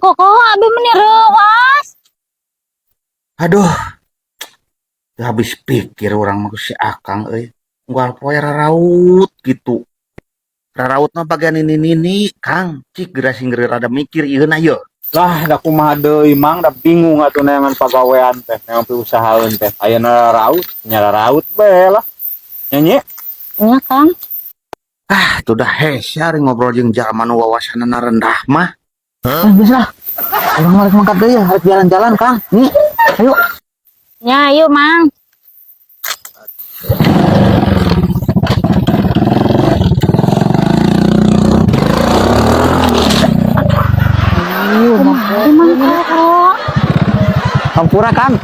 Koko, abi meni reuwas. Aduh. Teu habis pikir urang mah ku si Akang euy. Unggal poe raraut gitu. Raraut mah bagian ini nini, Kang. Cik geura sing geura rada mikir ieu na yeuh. Lah, da kumaha deui, Mang, da bingung atuh neangan pagawean teh, neangan piusahaeun teh. Ayeuna raraut, nya raraut bae lah. Nyanyi. Nya, Kang. Ah, tuh dah hese ari ngobrol jeung jalma nu wawasanna rendah mah. Eh, geus lah. Urang mah rek mangkat deui ya, rek jalan-jalan, Kang. Nih, ayo. Nya, ayo, Mang. Aduh, Mang Koko. Hampura, Kang.